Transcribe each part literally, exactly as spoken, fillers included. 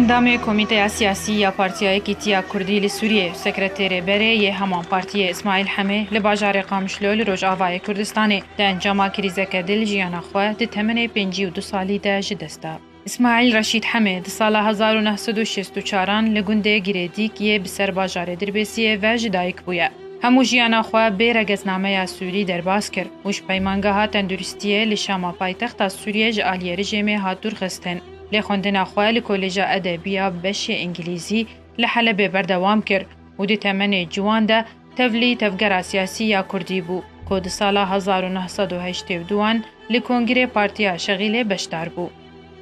Endamê Komîteya Siyasî ya Partiya Yekîtiya Kurdî li Sûriyê û sekreterê berê yê heman partiyê Îsmaîl Hemê li bajarê Qamişlo li Rojavayê Kurdistanê di encama krîzeke dil jiyana xwe di temenê pêncî û du salî de ji dest da. Îsmaîl Reşîd Hemê di sala hezar û neh sed û şêst û çaran li gundê Girêdîk yê bi ser bajarê Dirbêsiyê ve ji dayik bûye. Hemû jiyana xwe bê regeznameya Sûrî derbas kir û ji peymangeha tenduristiyê li Şama paytexta Sûriyê ji aliyê rejîmê hat dûrxistin. Lêxwendina xwe li Koleja Edebiya beşê Îngilîzî li Helebê berdewam kir û di temenê ciwan de tevlî tevgera siyasî ya Kurdî bû, ku di sala hezar û neh sed û heştê û duan li Kongirê Partiya Şexîlê beşdar bû.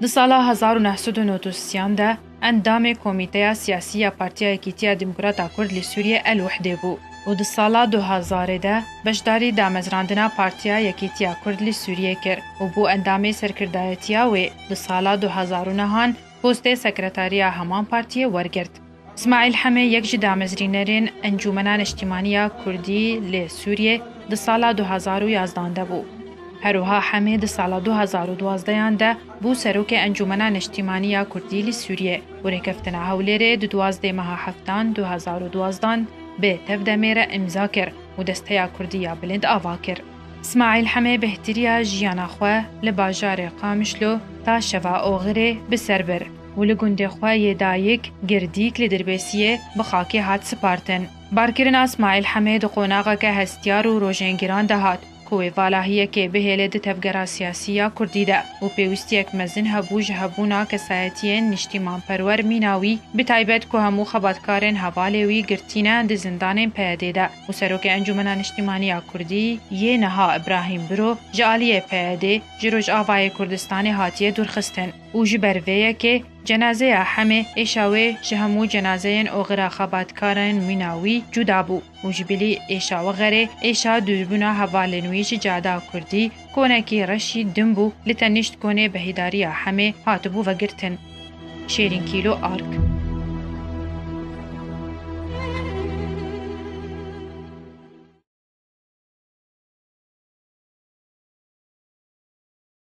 Di sala hezar û neh sed û nod û sê de endamê Komîteya Siyasî ya Partiya Yekîtiya Demokrata Kurd li Sûriyê, El Wehdê, bû û di sala du hezarê de beşdarî damezrandina Partiya Yekîtiya Kurd li Sûriyê kir û bû endamê serkirdayetiya wê. Di sala du hezar û nehan postê sekretariya heman partiyê wergirt. Îsmaîl Hemê yek ji damezrînerên Encûmena Niştîmanî ya Kurdî li Sûriyê di sala du hezar û yazdan de bû. Her wiha Hemê di sala du hezar û duazdehan de bû serokê Encûmena Niştîmanî ya Kurdî li Sûriyê û rêkeftina Hewlêrê di duwazdeh meha heftan du hezar û duazdan bi Tevdemê re îmza kir û Desteya Kurdî ya Bilind ava kir. Îsmaîl Hemê bêhtiriya jiyana xwe li bajarê Qamişlo ta şeva oxirê bi ser bir û li gundê xwe yê dayik, Girdîk, li Dirbêsiyê bi xakê hat spartin. Barkirina Îsmaîl Hemê di qonaxeke hestiyar û rojên giran de hat, ku wê valahiyekê bihêle di tevgera siyasî ya Kurdî de û pêwîstiyek mezin hebû ji hebûna kesayetiyên niştîmanperwer mîna wî, bi taybet ku hemû xebatkarên hevalê wî girtî ne di zindanên P Y D'ê de û Serokê Encûmena Niştîmanî ya Kurdî yê niha Îbrahîm Biro ji aliyê P Y D'ê ji Rojavayê Kurdistanê hatiye dûrxistin û ji ber vê yekê cenazeya Hemê êşa wê ji hemû cenazeyên oxira xebatkarên mîna wî cuda bû û ji bilî êşa wexerê êşa dûrbûna hevalên wî ji cada Kurdî konekî reşî din bû, li tenişt konê behîdariya Hemê hatibû vegirtin. Şêrîn Kîlo, Ark.